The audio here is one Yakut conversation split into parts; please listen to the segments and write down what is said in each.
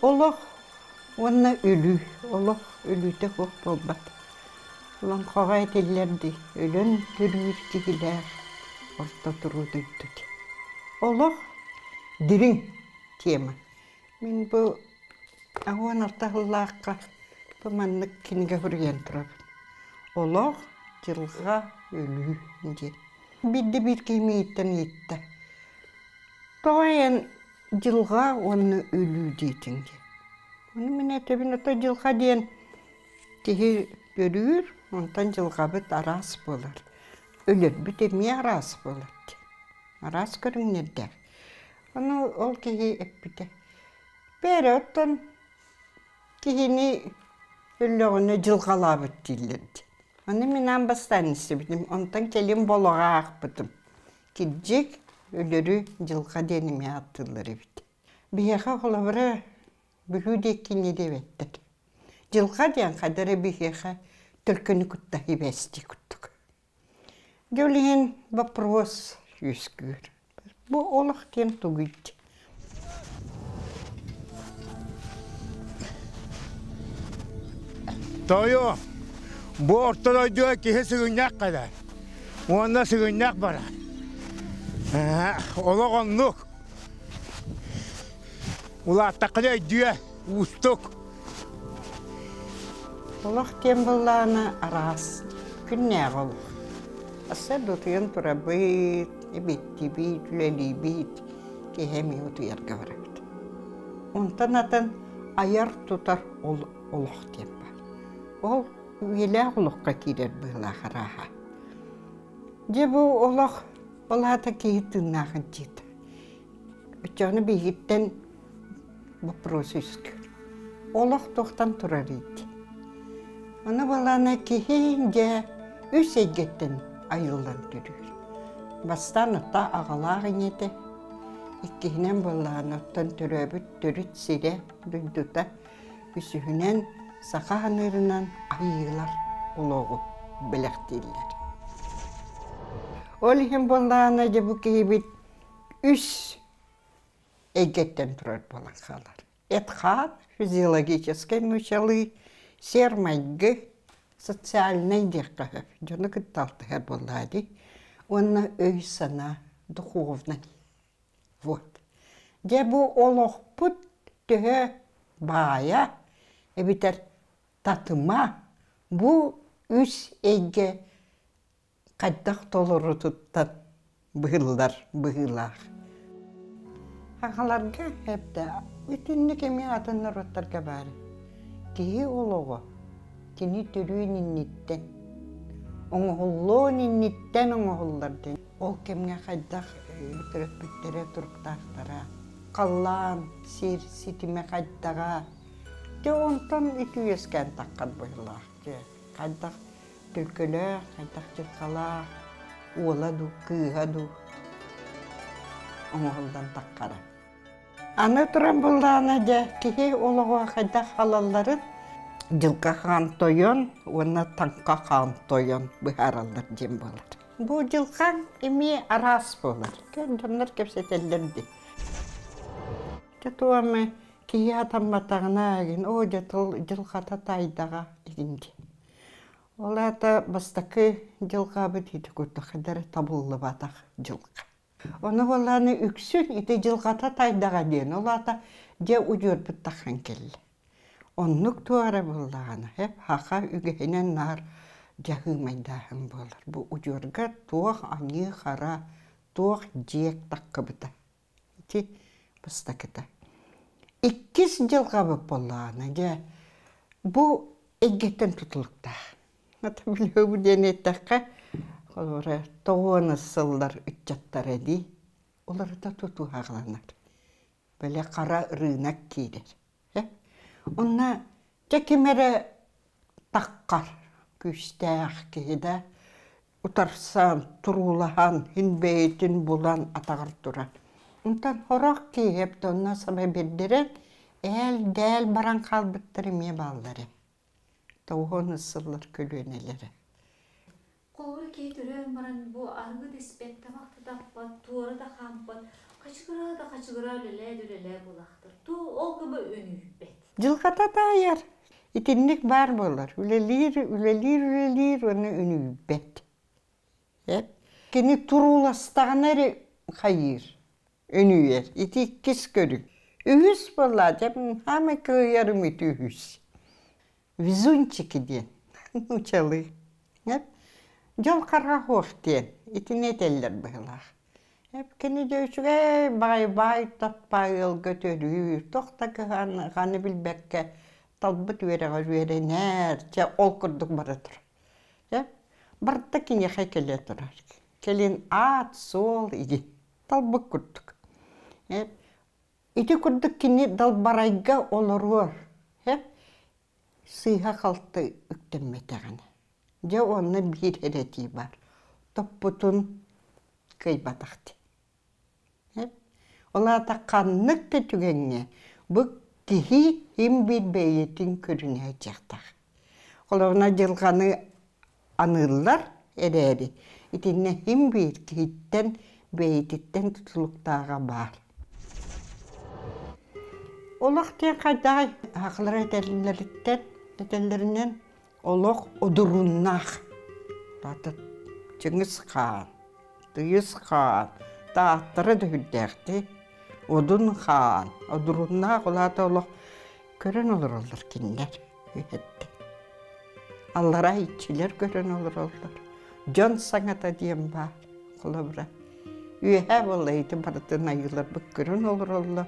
Олох уонна өлүү. Олох өлүүтэ суох буолбат. Олоҥхоҕо этиллэр дии, өлөн төрүүр киһилээх орто туруу дойду диэн. Олох дириҥ тема. Мин бу 16 сыллаахха бу маннык кинигэ суруйан турабын. Олох, дьылҕа, өлүү диэн. Биирдэ биир киһи миигиттэн ыйытта. Тоҕо эн дьылҕа уонна өлүү диэтиҥ диэн. Ону мин этэбин, ото дьылҕа диэн киһи төрүүр, онтон дьылҕабыт араас буолар. Өлөрбүт эмиэ араас буолар диэн. Араас көрүҥнэрдээх. Ону ол киһи эппитэ: «Бээрэ, оттон киһини өллөҕүнэ дьылҕалаабыт дииллэр» диэн. Ону мин аан бастаан истибитим, онтон кэлин болоҕо аахпытым. Кирдьик, өлөрү дьылҕа диэн эмиэ ааттыыллар эбит. Биһиэхэ холобура Бүлүү диэки инньэ диэбэттэр. Дьылҕа диэн хайда эрэ биһиэхэ төлкөнү кытта сибээстии курдук. Дьэ ол иһин вопрос үөскүүр. Бу олох диэн тугуй диэн. Тойо, бу орто дойдуга киһи сыгынньах кэлэр уонна сыгынньах барар. Олох оннук. Улааттаххына өйдүө, уустук. Олох диэн буоллаҕына араас күннээҕи олох. Сарсыарда утуйан турабыт, эбиэттиибит, үлэлиибит, киэһэ эмиэ утуйарга барабыт. Онтон атын айар-тутар олох диэн баар. Ол үйэлээх олоххо киирэр быһыылаах арааһа. Дьэ бу олох ол аата киһи тыыннаах илдьитэ. Оччоҕуна биһигиттэн вопрос үөскүүр. Олох туохтан турарый диэн. Ону балаана киһи дьэ үс эйгэттэн айыллан төрүүр. Бастаан отто аҕалаах ийэтэ, иккиһинэн буоллаҕына оттон төрөөбүт төрүт сирэ, дойдута, үсүһүнэн саха ханыырынан айыылар олоҕу бэлэхтииллэр. Ол иһин буоллаҕына дьэ бу киһибит үс эйгэттэн турар буолан хаалар. Эт-хаан, физиологическай нуучалыы, сиэр-майгы, социальнай диэххэ сөп. Дьону кытта алтыһар буоллаа дии. Уонна өй-санаа, духовнай. Вот. Дьэ бу олохпут төһө баайа эбэтэр татыма бу үс эйгэ хайдах толорутуттан быһыллар быһыылаах. Сахаларга эптэ итинник эмиэ атын норуоттарга баар. Киһи олоҕо кини төрүөн инниттэн, оҥоһуллуон инниттэн оҥоһуллар диэн. Ол кэмҥэ хайдах төрөппүттэрэ туруктаахтара, халлаан, сир ситимэ хайдаҕа. Дьэ онтон ити үөскээн таххар быһыылаах дьэ. Хайдах Төлкөлөөх, хайдах дьылҕалаах, уола дуу, кыыһа дуу оҥоһуллан таххара. Аны туран буллаҕына дьэ киһи олоҕо хайдах халалларын дьылҕа хаан тойон уонна таҥха хаан тойон быһаараллар диэн буолар. Бу дьылҕаҥ эмиэ араас буолар. Дьоннор кэпсэтэллэр дии. Дьэ туом киһи атамматаҕына оо дьэ тыл дьылҕата таайдаҕа игин диэн. Ол аата бастакы дьылҕабыт ити курдук хайдах эрэ табыллыбатах дьылҕа. Ону буоллаҕына үксүн ити дьылҕата тайдаҕа диэн, ол аата дьэ удьуорбут таххан кэллэ. Оннук туох эрэ буоллаҕына, эп саха үгэһинэн наар дьаһыымайдааһын буолар. Бу удьуорга туох аньыы-хара, туох дьиэк таххыбыта Ити бастакыта. Иккис дьылҕабыт буоллаҕына, дьэ, бу эйгэттэн тутулуктаах. Билиэбу диэн эттэххэ, холобура, тоҕуона сыллар ыччаттара дии, уларыта тутуу аҕаланар. Бэлэ хара ырыынак киирэр. Онно дьэ ким эрэ таххар күүстээх киһи да утарсан, туруулаһан, һин бэйэтин булан атаҕар турар. Онтон сорох киһи онно саба бэрдэрэн, ээл-дээл баран хаалбыттар эмиэ бааллар ээ. Тоҕуһун сыллар көлүөнэлэрэ. Холобур, киһи төрөөн баран бу арыгы да испэт, табах да таппат, туора да хаампат, Хачыгыраа да хачыгыраа үлэлээ да үлэлээ буолаахтар. Туу ол гыба үнүйбэт. Дьылҕата таайар. Итинник баар буолар. Үлэлиир, үлэлиир, үлэлиир уонна үнүйбэт. Кини турууластаҕына эрэ хайыыр, үнүйэр. Ити иккис көрүҥ. Үһүс буоллаа, дьэ, хаамай кыайарым ити үһүс. Везунчики диэн нуучалыы. Дьол хара суох диэн итини этэллэр быһыылаах. Кини дьэ үчүгэй баҕайы баай таппаай ыалга төрүүр, туох да кыһалҕаны билбэккэ талбыт үөрэҕэр үөрэнэр, чэ ол курдук бара турар. Чэ барыта киниэхэ кэлэ турар. Кэлин аат-суол игин талбыт курдук. Ити курдук кини далбарайга олоруор, сыыһа-халты үктэммэтэҕинэ. Дьэ уонна биир эрэ этии баар: топпутун кыайбатах дии. Ол аата ханнык да түгэҥҥэ бу киһи син биир бэйэтин көрүнэ сылдьыахтаах. Холобура дьылҕаны аныыллар эрээри, итиннэ син биир киһиттэн бэйэтиттэн тутулуктааҕа баар. Олох диэн хайдаҕый? Сахалар этэллэриттэн этэллэринэн олох одуруннаах. Аата Чыҥыс Хаан, Тыйыс Хаан, тааттара да сүрдээхтик. Одун Хаан, одуруннаах ол аата олох көрөн олороллор кинилэр үһэттэн. Аллараа иччилэр көрөн олороллор. Дьон саҥата диэн баар, холобура. Үөһээ буолла ити барытын айыыларбыт көрөн олороллор.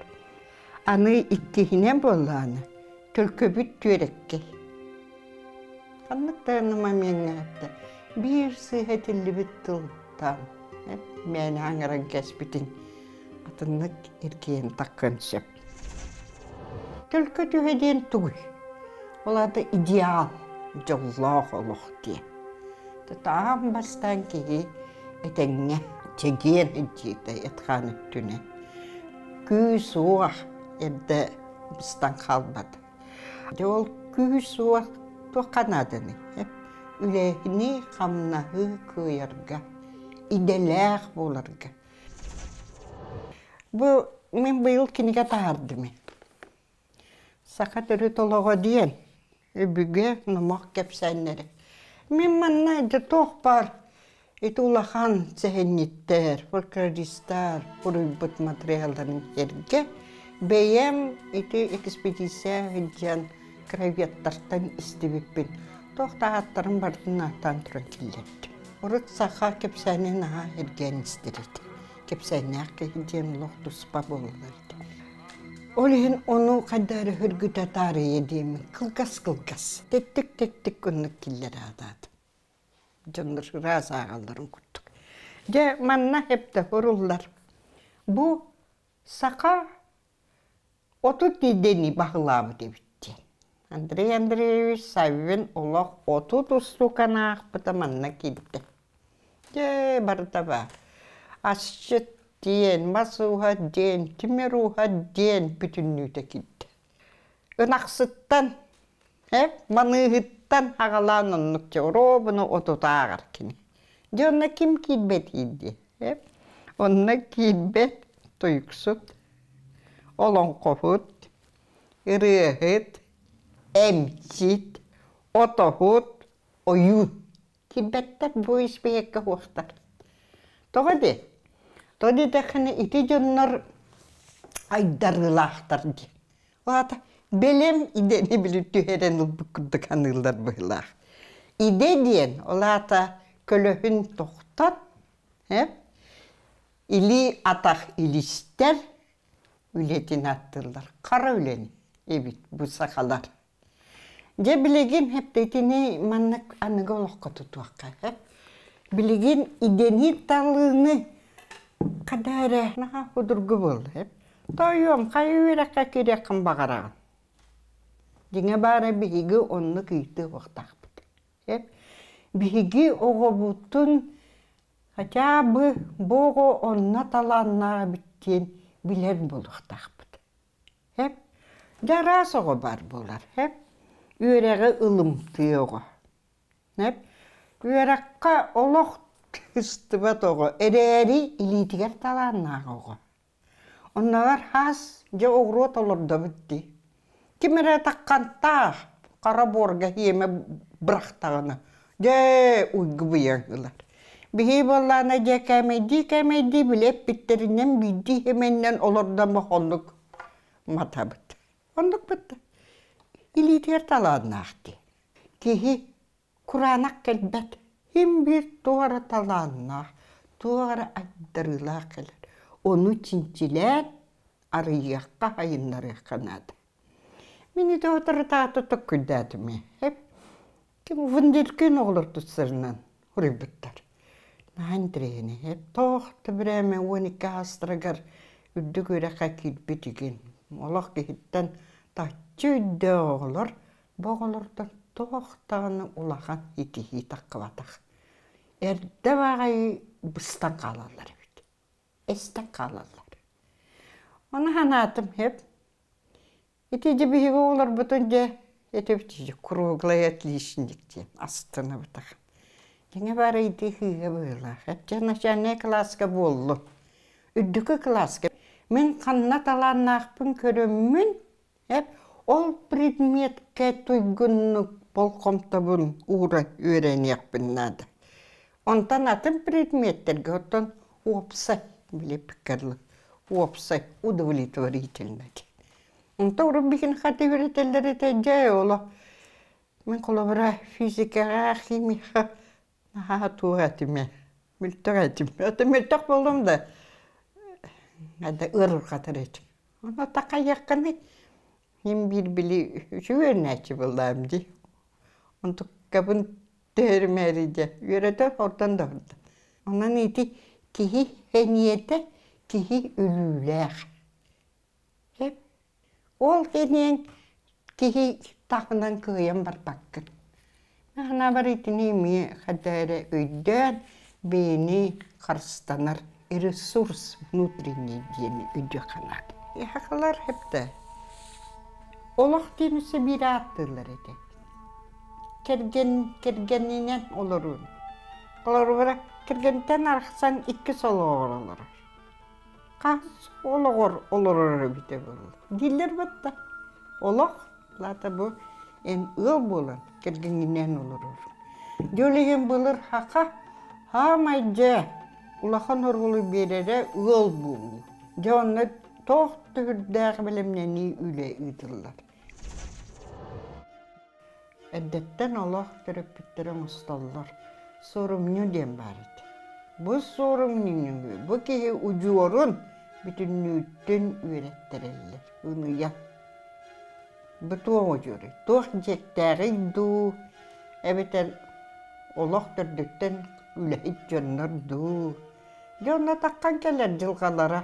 Аны иккиһинэн буоллаҕына, төлкөбүт түөрэккэй. Ханнык да момеҥҥа этэ биир сыыһа этиллибит тылтан мээнэ аҥаран кэспитин атыннык эргийэн таххыан сөп. Төлкө түһэ диэн тугуй? Ол аата идеал, дьоллоох олох диэн. Аан бастаан киһи этэҥҥэ чэгиэн илдьиитэ эт-хаан өттүнэн күүс-уох эрдэ быстан хаалбат. Дьэ ол күүс-уох туохха нааданый? Үлэһини, хамнаһы кыайарга, идэлээх буоларга. Бу мин быйыл кинигэ таһаардым. Саха төрүт олоҕо диэн өбүгэ номох кэпсээннэрэ. Мин манна дьэ туох баар ити улахан сэһэнньиттэр, фольклористар суруйбут матырыйаалларын сэргэ бэйэм ити экспедиция сылдьан краеведтартан истибиппин туох да ааттарын барытын ааттаан туран киллэрдим. Урут саха кэпсээнин наһаа эргээн истэр этэ. Кэпсээннээх киһи диэн олох туспа буоллар этэ. Ол иһин ону хайдах эрэ хөргүтэ таарыйа диэммин кылгас-кылгас, тэттик-тэттик оннук киллэрэ сатаатым. Дьоннор ыраас ааҕалларын курдук. Дьэ, манна эптэ уруллар. Бу саха 30 идэни баһылаабыт эбит диэн. Андрей Андреевич Саввин олох 30 устууканы аахпыта манна киирдэ. Дьэ, барыта баар. Асчыт диэн, мас ууһа диэн, тимир ууһа диэн бүтүннүүтэ киирдэ. Ынахсыттан, маныыһыттан аҕалаан оннук дьэ оруобуна отутааҕар кини. Дьэ онно ким киирбэтий дии, Онно киирбэт тойуксут, олоҥхоһут, ырыаһыт, эмчит, отоһут, ойуун. Киирбэттэр бу испииһэккэ суохтар. Тоҕо диэ? Тоҕо диэтэххинэ ити дьоннор айдарыылаахтар диэн. Ол аата бэлэм идэни били түһэрэн ылбыт курдук аныыллар быһыылаах. Идэ диэн ол аата көлөһүн тохтот, илии-атах илистэр үлэтин ааттыыллар. Хара үлэни эбит бу сахалар. Дьэ билигин эппитини маннык аныгы олоххо тутуохха сөп. Билигин идэни талыыны хада эрэ наһаа судургу буолла сөп. Тоойуом хайа үөрэххэ киириэххин баҕараҕын? Дьиҥэ баара биһиги оннук ыйытыы уохтаахпыт. Сөп. Биһиги оҕобутун хотя бы бу оҕо онно талааннаах эбит диэн билэр буолуохтаахпыт. Һэп. Дьэ араас оҕо баар буолар. Һэп. Үөрэҕи ылымтыы оҕо. Һэп. Үөрэххэ олох кыстыбат оҕо, эрээри илиитигэр талааннаах оҕо. Оннооҕор хаас дьэ оҕуруот олордобут дии. Ким эрэ таххантаах хара буорга иэмэ бырахтаҕына, дьэ уйгу быйаҥ ылар. Биһиги буоллаҕына дьэ кээмэйдии-кээмэйдии били эппиттэринэн биирдии иһимэннэн олордон оннук матабыт. Оннук бытта. Илиитигэр талааннаах дии. Киһи кураанах кэлбэт. Син биир туох эрэ талааннаах, туох эрэ айдарыылаах кэлэр. Ону чинчилээн арыйыахха, айыннарыахха наада. Мин ити утарытааты төккүйдээтим ээ. Ким Вундеркин оҕолор тустарынан суруйбуттар. Наһаа интэриэһинэй. Туох да бирээмэ 12 аастарыгар үрдүк үөрэххэ киирбит игин. Олох киһиттэн таччы өйдөөх оҕолор бу оҕолортон туох даҕаны улахан итиһии таххыбатах. Эрдэ баҕайы быстан хаалаллар эбит. Эстэн хаалаллар. Ону санаатым сөп. Ити дьэ биһиги оҕолорбутун дьэ этибит круглый отличник диэн астынабытах. Дьиҥэ баара ити сыыһа быһыылаах. Эччэ начальнай кылааска буоллун. Үрдүкү кылааска мин ханна талааннаахпын көрөммүн Эп ол предметкэ туйгуннук болҕомтобун уура үөрэниэхпин наада. Онтон атын предметтэргэ оттон уопсай билиппиккэ дылы уопсай удовлетворительно диэн. Онто урут биһин хата үөрэтэллэр этэ дьэ оло мин холобура физикаҕа, химияҕа наһаа туох этим ээ мөлтөх этим. Это мөлтөх буоллум да это ыарырҕатар этим. Ону такайыаххыный Мин биир били үчүгэй үөрэнээччи буоллаҕым дии. Онтуккабын түһэримээри дьэ үөрэтэ ордон да ордон. Онон ити киһи эниэтэ киһи өлүүлээх. Сөп. Ол кэниэҥ киһи таһынан кыайан барбаккын. Санаабар итини эмиэ хайда эрэ өйдөөн бэйэни харыстанар ресурс внутренний диэни өйдүөххэ наада. Сахалар хэптэ олох диэн өссө биир ааттыыллар этэ. Кэргэн кэргэнинэн олоруун. Олорура кэргэнтэн арахсан иккис олоҕор олорор. Хас олоҕор олорор эбитэ буолла. Дииллэр батта. Олох Лаата бу эн ыал буолан кэргэҥҥинээн олорор. Дьэ ол иһин былыр саха хаамай дьэ улахан оруолу биэрэрэ ыал буолуу. Дьэ онно туох да үрдээх бэлэмнэнии үлэ ыытыллар. Эрдэттэн олох төрөппүттэрэ оҥостоллор. Суорумньу диэн баар этэ. Бу суорумньуну бу киһи удьуорун бүтүннүүтүн үөрэттэрэллэр, ыныйа. Бу туох удьуоруй? Туох дьиэктээҕий дуу, эбэтэр олох төрдүттэн үлэһит дьоннор дуу? Дьэ онно таххан кэлэр дьылҕалара.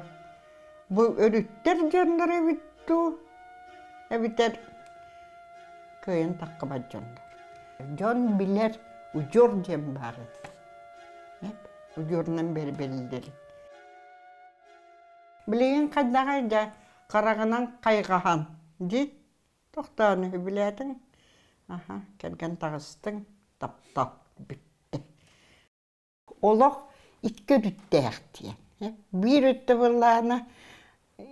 Бу өрүттэр дьоннор эбит дуу, эбэтэр кыайан таххыбат дьоннор. Дьон билэр удьуор диэн баар этэ. Удьуорунан бэриллэр. Билигин хайдаҕый дьэ хараҕынан хайҕаһан дии тохтоон үһү билээтиҥ аха кэргэн таҕыстыҥ таптал бүттэ олох икки өрүттээх диэн биир өттө буоллаҕына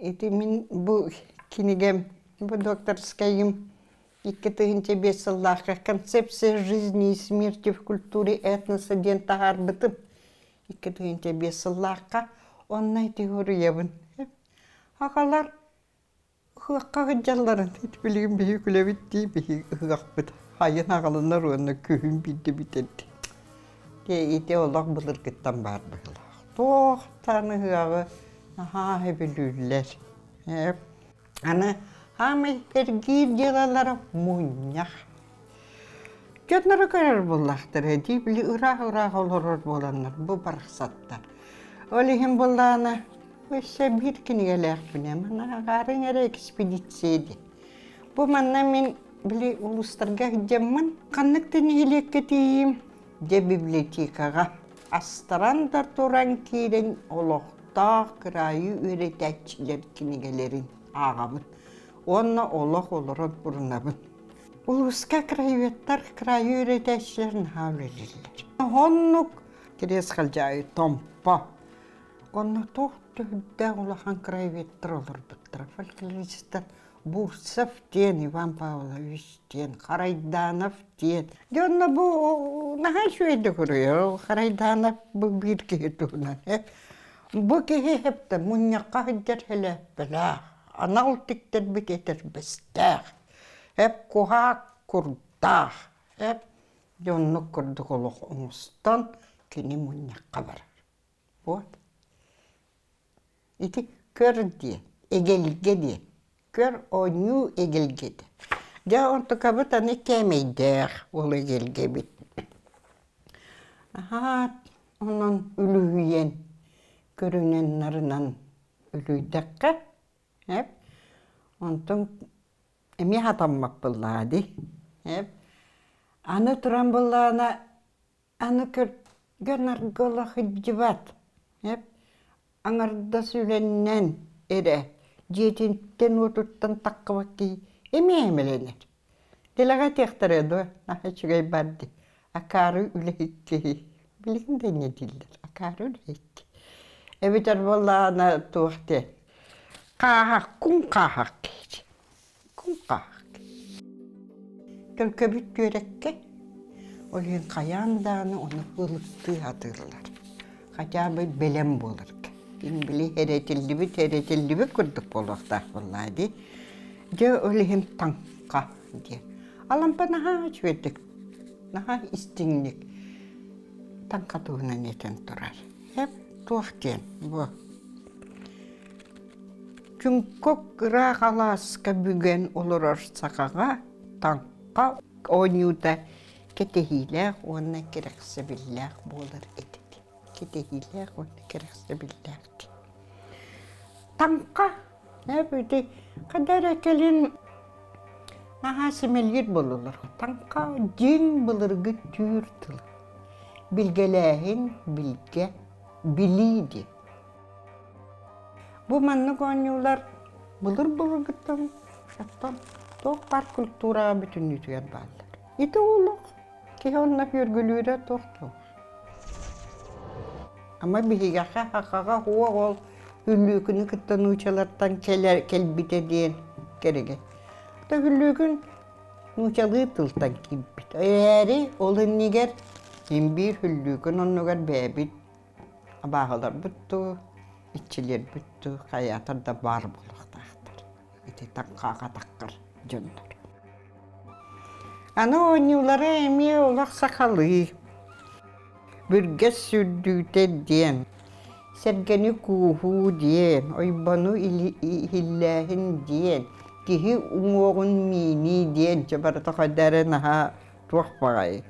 ити мин бу кинигэм бу докторскайым 2005 сыллаахха концепция жизни и смерти в культуре этноса диэн таһаарбытым 2005 сыллаахха онно ити суруйабын Аҕалар ыһыахха сылдьалларын ити билигин биһиги күлэбит дии биһиги ыһыахпыт хайын аҕаланар уонна күһүн биирдэ бүтэр дии. Дьэ ити олох былыргыттан баар быһыылаах. Туох даҕаны ыһыаҕы наһаа сөбүлүүллэр. Аны хаамай эргиир дьыалалара мунньах. Дьонноро көрөр буоллахтара дии, били ыраах-ыраах олорор буоланнар бу барахсаттар. Ол иһин буоллаҕына өссө биир кинигэлээхпинэ манна аҕаарыҥ эрэ экспедиция диэн. Бу манна мин били улуустарга сылдьаммын ханнык да нэһилиэккэ тиийиим дьэ библиотекаҕа астаран да туран киирэн олохтоох кыраайы үөрэтээччилэр кинигэлэрин ааҕабын уонна олох олорон урунабын. Улууска краеведтар кыраайы үөрэтээччилэр наһаа үлэлииллэр. Оннук Кириэс Халдьаайы Томпо. Онно туох Түһүлтээх улахан краеведтар олорбуттара. Фольклористар Бурцев диэн, Иван Павлович диэн, Харайданов диэн. Дьэ онно бу наһаа үчүгэйдик уруйар. Харайданов бу биир киһи туһунан. Бу киһи хэптэ мунньахха сылдьар хэлээппэлээх, анал тиктэрбит этэрбэстээх, эп куһаак курдаах, эп дьэ оннук курдук олох оҥостон кини мунньахха барар. Вот. Ити көр диэн, эгэлгэ диэн. Көр оонньуу эгэлгэтэ. Дьэ онтукабыт аны кээмэйдээх ол эгэлгэбит. Аһаат, онон үлүһүйэн, көрүнэн-нарынан үлүйдэххэ, эп, онтон эмиэ хатаммат буоллаҕа дии. Эп, аны туран буоллаҕына Аны көргө-нарга сылдьыбат, эп аҥардас үлэннэн эрэ дьиэтиттэн-уотуттан таххыбат киһи эмиэ эмэлэнэр. Дэлэҕэ этиэхтэрэ дуо, наһаа үчүгэй бар дии, акаары үлэһит киһи. Билигин да инньэ дииллэр, акаары үлэһит киһи. Эбэтэр буоллаҕына туох диэн, хааһах, куҥ хааһах киһи Төлкөбүт түөрэккэ, ол иһин хайаан даҕаны ону ылыктыы сатыыллар. Хотя бы бэлэм буоларга. Ким били эрэтиллибит эрэтиллибит курдук буолуохтаах буоллаа дии. Дьэ ол иһин таҥха диэн. Алампа наһаа үчүгэйдик, наһаа истиҥник таҥха туһунан этэн турар. Эп туох диэн бу Чуҥкук ыраах алааска бүгэн олорор сахаҕа таҥха оонньуута кэтэһиилээх уонна кэрэхсэбиллээх буолар этэ. Кэтэһиилээх уонна кэрэхсэбиллээх Таҥха ити хада эрэ кэлин наһаа симэлийэр буоллулар. Таҥха дьиҥ былыргы түүр тыла. Билгэлээһин, билгэ, билии диэн. Бу маннык оонньуулар былыр-былыргыттан оттон туох баар культураҕа бүтүннүүтүгэр бааллар. Ити олох киһи онно үөргүлүүрэ туох туох. Ама биһигэхэ хахаҕа уох ол хүллүүкүнү кытта нуучалартан кэлэр кэлбитэ диэн кэригэ. То хүллүүкүн нуучалыы тылтан киирбит. Эрээри ол иннигэр син биир хүллүүкүн оннугар бэйэбит Абааһыларбыт дуу, иччилэрбит дуу хайаатар да баар буолуохтаахтар. Ити таҥхааҕа таххар дьоннор. Аны оонньуулара эмиэ олох сахалыы. Бүргэс сүрдүүтэ диэн, сэргэни кууһуу диэн, ойбону иһиллээһин диэн, киһи уҥуоҕун миинии диэн чэ барыта хайда эрэ наһаа туох баҕайы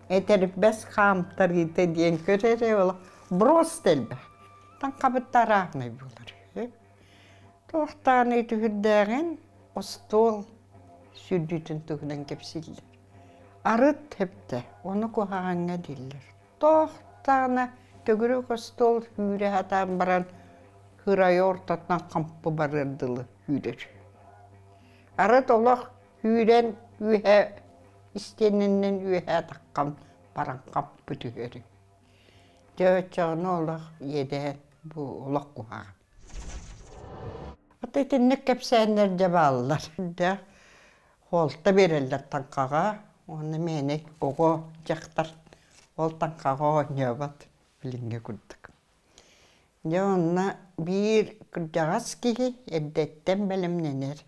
Этэрбэс хаамтарыыта диэн көр эрэ ол брос элбэх. Таҥхабыт арааһынай буолар үһү. Туохтааный түһүрдээҕин остуол сүрдүүтүн туһунан кэпсииллэр. Арыт тэптэ, ону куһаҕаҥҥа дииллэр. Туохтаана төгүрүк остуол сүүрэ сатаан баран һырайа ортотунан хампы барыар дылы сүүрэр. Арыт олох Сүүрэн үөһэ истиэнэнэн үөһэ таххан баран хаппыт үһү. Дьэ оччоҕуна олох иэдээн бу олох куһаҕан. Ата итинник кэпсээннэр дьэ бааллар. Дьэ хуолта биэрэллэр таҥхаҕа уонна мээнэ оҕо дьахтар ол таҥхаҕа оонньообот билиҥҥи курдук. Дьэ онно биир кырдьаҕас киһи эрдэттэн бэлэмнэнэр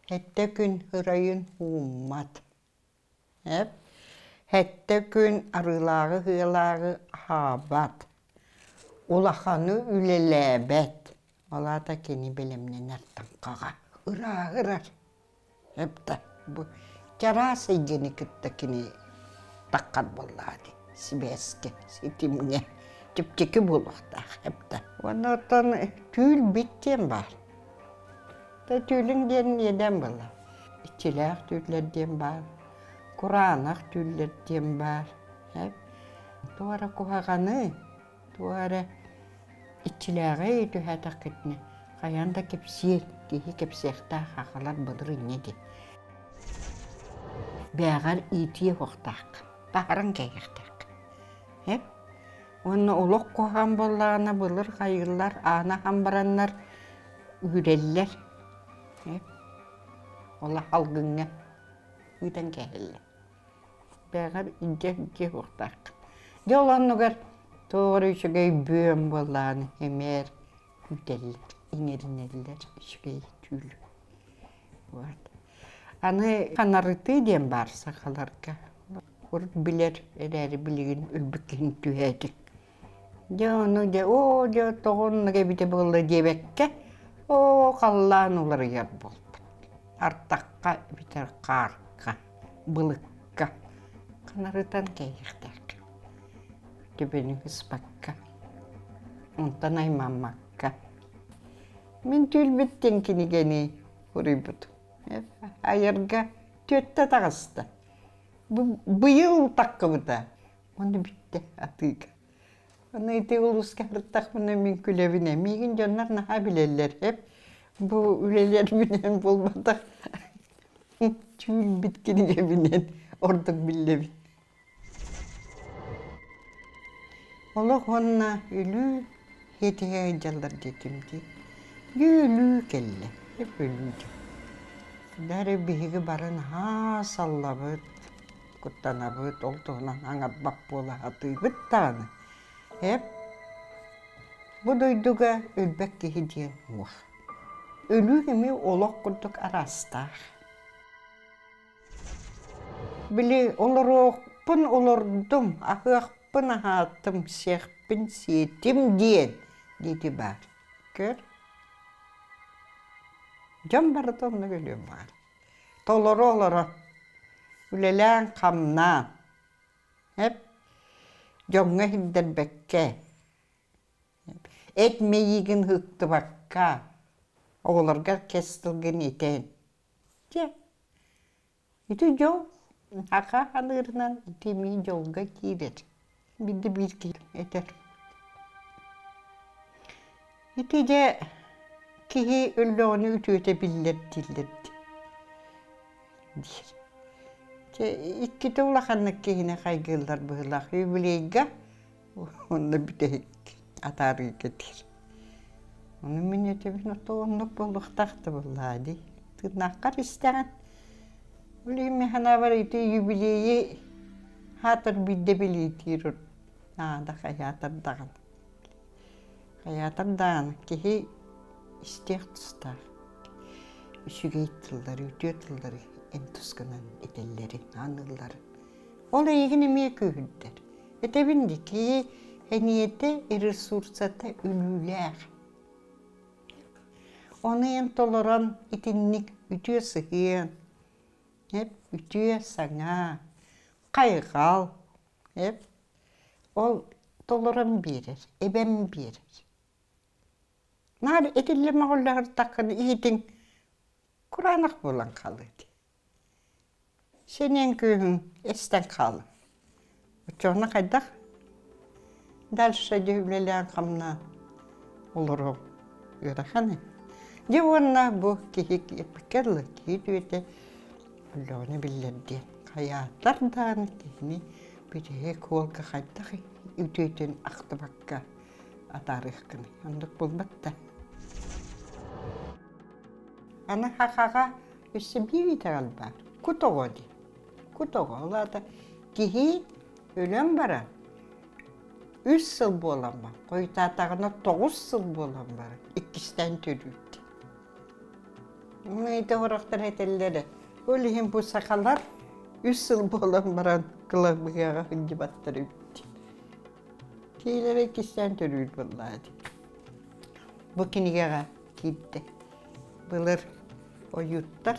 Сэттэ күн ырайын ууммат. Эп сэттэ күн арыылааҕы-сыалааҕы аһаабат, улаханы үлэлээбэт. Ол аата кини бэлэмнэнэр таҥхаҕа ырааһырар. Эп да бу чараас эйгэни кытта кини таххар буоллаҕа дии сибээскэ, ситимҥэ чэпчэки буолуохтаах эп да. Уонна оттон түүл бит диэн баар. Түүлүҥ диэн иэдээн буолла. Иччилээх түүллэр диэн баар, кураанах түүллэр диэн баар. Туох эрэ куһаҕаны, туох эрэ иччилээҕи түһээтэххитинэ хайаан да кэпсиир, киһи кэпсиэхтээх аҕалар былыр инньэ дии. Бээҕэр иитиэ уохтааххын, таһаран кээһиэхтээххин. Уонна олох куһаҕан буоллаҕына былыр хайыыллар аана ахан бараннар үүрэллэр. Ол алгыҥҥа ыытан кээһэллэр. Бэҕэр илдьэ илдьэ уохтааххын. Дьэ ол оннугар туох эрэ үчүгэй бүөм буоллаҕына эмээр күүтэллэр, иҥэринэллэр үчүгэй түүлү. Вот. Аны ханарытыы диэн баар сахаларга. Урут билэр эрээри билигин өлбүт киһини түһээтик. Дьэ ону дьэ оо дьэ тоҕо оннук эбитэ буолла диэбэккэ оо халлаан уларыйар буолбут. Ардахха эбэтэр хаарга, былыкка ханарытан кээһиэхтээх. Төбөнү ыспакка, онтон аймаммакка. Мин түүл кинигэни суруйбутум. Айарга түөртэ таҕыста. Быйыл таххыбыта. Ону бүттэ атыыга. Аны ити улууска сырыттахпына мин күлэбин Миигин дьоннор наһаа билэллэр эп. Бу үлэлэрбинэн буолбатах түүл кинигэбинэн ордук биллэбин. Олох уонна өлүү хиэтиһэ сылдьаллар диэтим дии. Өлүү кэллэ, эп өлүү дьон. Бары биһиги бары наһаа саллабыт, куттанабыт, ол туһунан аҥарбат буола сатыыбыт даҕаны. Эп бу дойдуга өлбөт киһи диэн суох. Өлүү эмиэ олох курдук араастаах. Били олоруохпун олордум, аһыахпын аһаатым, сиэхпин сиэтим диэн диэки баар. Көр, дьон барыта оннук өлүөн баҕар. Толору олорон, үлэлээн-хамнаан, эп дьоҥҥо иһиллэрбэккэ, эт мэйиигин ыһыктыбакка, оҕолоргор кэс тылгын этэн Дьэ, ити дьол саха ханыырынан ити эмиэ дьолго киирэр. Биирдэ биир киһи этэр. Ити дьэ киһи өллөҕүнэ үтүөтэ биллэр дииллэр диир. Дьэ иккитэ улаханнык киһини хайгыыллар быһыылаах юбилейга Онно бүтэһик атаарыыга диир. Ону мин этэбин ото оннук буолуохтаах да буоллаа дии. Тыыннааххар истэҕин. Билигин мин санаабар ити юбилейи хаатар биирдэ билиитиир наада хайаатар даҕаны. Хайаатар даҕаны киһи истиэх тустаах. Үчүгэй тыллары, үтүө тыллары эн тускунан этэллэрин, аныылларын. Ол эйигин эмиэ күүһүрдэр. Этэбин дии, киһи эниэтэ, ресурсата өлүүлээх. Ону эн толорон итинник үтүө сыһыан, эп үтүө саҥа, хайҕал, эп ол толорон биэрэр, эбэн биэрэр. Наар этиллэ мөҕүллэһэртаххына иһитиҥ кураанах буолан хаалыа дии. Сэниэҥ күүһүҥ эстэн хаалла. Оччоҕуна хайдах дальше дьэ үлэлээн-хамнаан олоруом ыарахан ээ. Дьэ уонна бу киһи эппиккэ дылы киһи үтүөтэ өллөҕүнэ биллэр диэн хайаатар даҕаны киһини бүтэһик уолга хайдах үтүөтүн ахтыбакка атаарыаххыный оннук буолбат да. Аны хахаҕа Өссө биир итэҕэл баар. Кут оҕо диэн. Кут оҕо. Ол аата киһи өлөн баран үс сыл буолан баран, хойутаатаҕына 9 сыл буолан баран иккистээн төрүүр диэн. Ити сорохтор этэллэрэ, ол иһин бу сахалар үс сыл буолан баран кылабыһыаҕа сылдьыбаттар эбит диэн. Киһилэрэ иккистээн төрүүр буоллаҕа дии. Бу кинигэҕэ киирдэ. Былыр ойууттар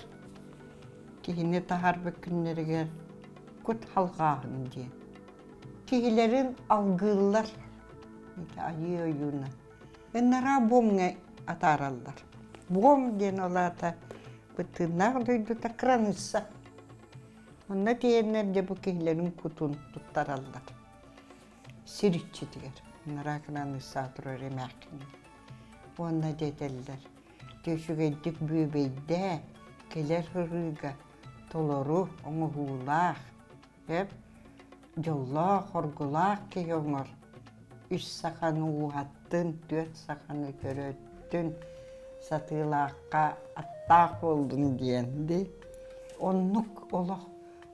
киһини таһаарбыт күннэригэр кут халҕааһын диэн. Киһилэрин алгыыллар айыы ойууна. Ынараа буомҥа атаараллар. Буом диэн ол аата бытыыннаах дойдута кыраныысса. Онно тиийэннэр дьэ бу киһилэрин кутун туттараллар. Сир иччитигэр ынараа кыраныысса турар эмээххин. Уонна дэтэллэр үчүгэйдик бүөбэйдээ, кэлэр ырыыга толору оҥоһуулаах, эп дьоллоох, хоргулаах киһи оҥор. Үс саханы ууһаттын, түөрт саханы төрөттүн, сатыылаахха аттаах буоллун диэн дии. Оннук олох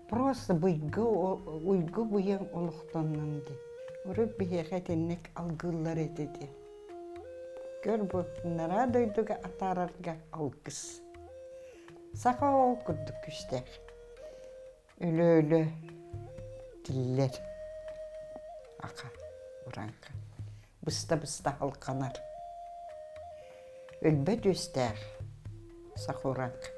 просто быйгы уйгу быйаҥ олохтоннун дии. Урут биһиэхэ итинник алгыыллар этэ дии. Көр бу ынараа дойдуга атаарарга алгыс. Саха ол курдук күүстээх. Өлө-өлө тиллэр аха ураҥха быста-быста халҕанар. Өлбөт үөстээх саха ураҥха.